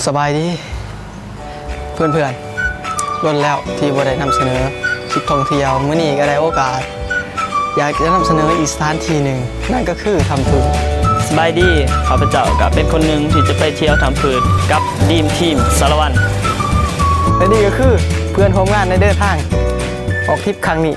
ສະບາຍດີເພື່ອນໆ ດົນແລ້ວທີ່ບໍ່ໄດ້ນຳສະເໜີຄລິບທ່ອງທ່ຽວ. ມື້ນີ້ກໍໄດ້ໂອກາດ ຢາກຈະນຳສະເໜີອີກສະຖານທີ່ໜຶ່ງ ນັ້ນກໍຄືຖ້ຳຜືດ. ສະບາຍດີ ຂ້າພະເຈົ້າກໍເປັນຄົນໜຶ່ງທີ່ຈະໄປທ່ຽວຖ້ຳຜືດກັບ Dream Team ສາລະວັນ ແລະນີ້ກໍຄືເພື່ອນຮ່ວມງານໃນເດີນທາງອອກທຣິບຄັ້ງນີ້.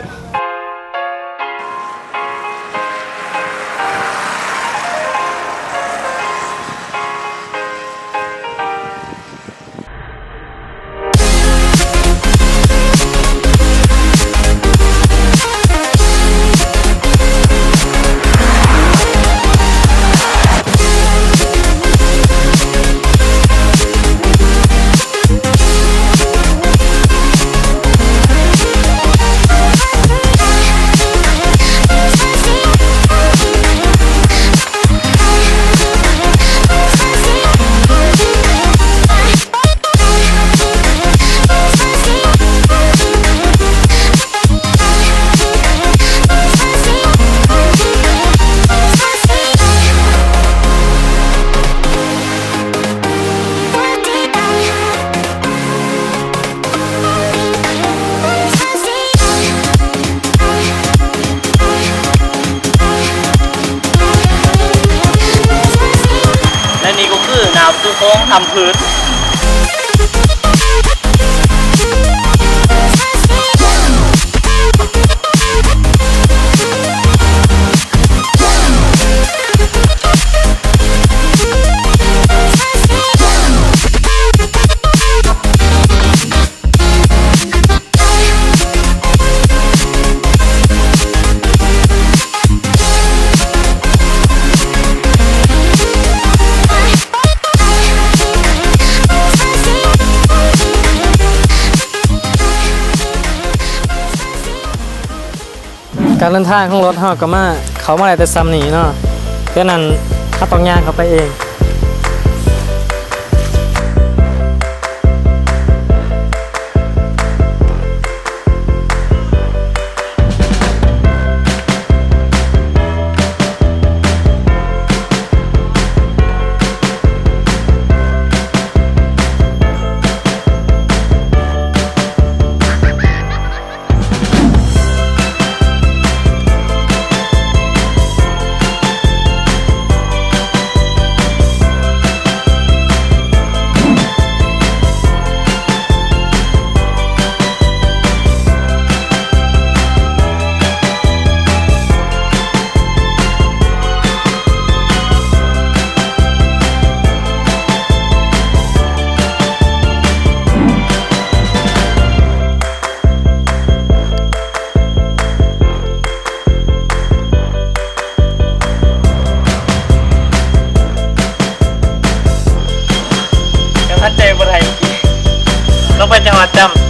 ແລະນີ້ກໍຄືໜ້າປະຕູໂຂງຖ້ຳຜືດ. ການເດີນທາງຂອງລົດເຮົາກໍມາ ເຂົ້າມາໄດ້ແຕ່ສ່ຳນີ້ເນາະ, ເທື່ອນັ້ນເຮົາຕ້ອງຍ່າງເຂົ້າໄປເອງ. ຍັງທັດໃຈບໍ່ໄດ້ ຕ້ອງໄປຈັງຫວັດຈຳ.